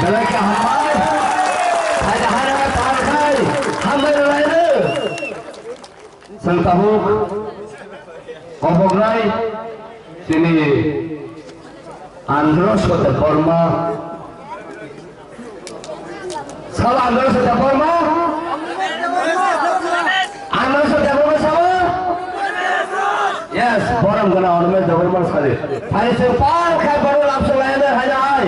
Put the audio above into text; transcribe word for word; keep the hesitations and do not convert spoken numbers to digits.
Belai kaham bai. Hai, hai, hai, hai, hai. Hambai rwlaino. Chwng tabuk koboknai chini Andro Sotya Borma. Sabo Andro Sotya Borma? Andro Sotya Borma sabo? Yes, borom gana Animesh Debbarma sadi. Phai chwng pal khai bono lamsok laino hai hai.